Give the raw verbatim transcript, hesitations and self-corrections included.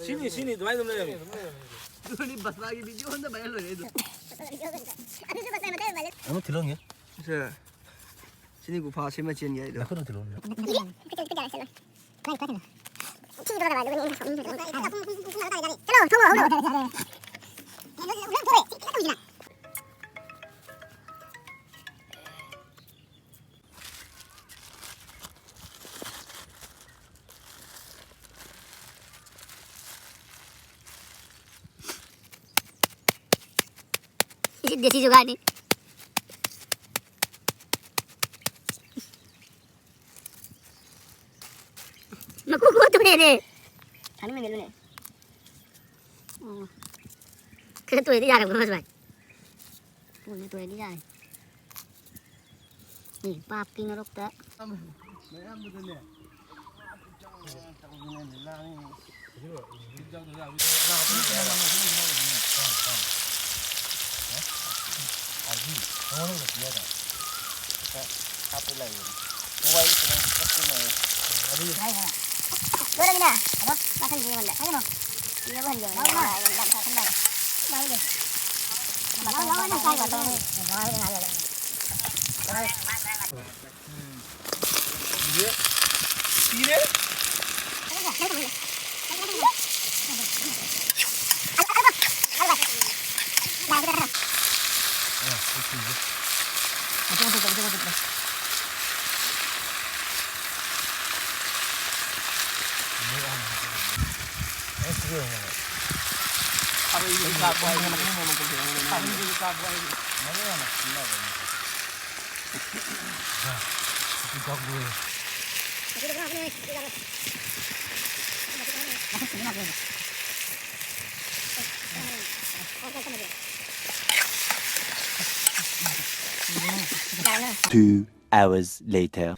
ꯁꯤꯅꯤ, ꯁꯤꯅꯤ, ꯑꯗꯨꯃꯥꯏꯅ ꯑꯗꯨꯝ ꯂꯩꯔꯝꯃꯤ꯫ ꯑꯗꯨꯅꯤ ꯕꯁꯃꯥꯒꯤ ꯚꯤꯗꯤꯑꯣ ꯑꯝꯇ ꯚꯥꯏꯔꯦꯜ ꯑꯣꯏꯔꯦ ꯑꯗꯣ꯫ ꯑꯃ ꯊꯤꯜꯂꯣꯟꯒꯦ꯫ ꯁꯦ, ꯁꯤꯅꯤ ꯒꯨꯐꯥ ꯁꯦꯝꯃ ꯆꯦꯟꯒꯦ ꯍꯥꯏꯗꯣ꯫ ꯅꯈꯨꯠꯅ ꯊꯤꯜꯂꯣꯟꯒꯦ꯫ ꯆꯠꯂꯣ, ꯊꯣꯡꯉꯣ, ꯍꯧꯔꯣ꯫ ꯁꯤ ꯗꯦꯁꯤ ꯖꯨꯒꯥꯠꯅꯤ꯫ ꯃꯀꯨ ꯀꯣꯛ ꯇꯣꯛꯑꯦꯅꯦ꯫ ꯊꯥꯅꯤꯡꯉꯥꯏ ꯃꯦꯠꯂꯨꯅꯦ꯫ ꯑꯣ꯫ ꯈꯔ ꯇꯣꯏꯗꯤ ꯌꯥꯔꯝꯒꯅꯤ ꯁꯨꯃꯥꯏ꯫ ꯇꯣꯏꯗꯤ ꯇꯣꯏꯗꯤ ꯌꯥꯔꯦ꯫ ꯑꯦ, ꯄꯥꯞꯀꯤ ꯉꯔꯣꯛꯇ꯫ ꯂꯣꯏꯔꯃꯤꯅ? ꯑꯗꯣ ꯃꯊꯪꯗꯤ ꯑꯩꯉꯣꯟꯗ꯫ ꯍꯥꯏꯒꯅꯣ꯫ ꯏꯔꯕ ꯍꯟꯖꯕꯅꯦ꯫ ꯂꯥꯎꯅ꯫ ꯌꯥꯝ ꯆꯥꯁꯟꯕ꯫ ꯂꯥꯎꯅ꯫ ꯂꯥꯎꯅ꯫ ꯂꯥꯎꯅ꯫ ꯂꯥꯎꯅ꯫ Two hours later.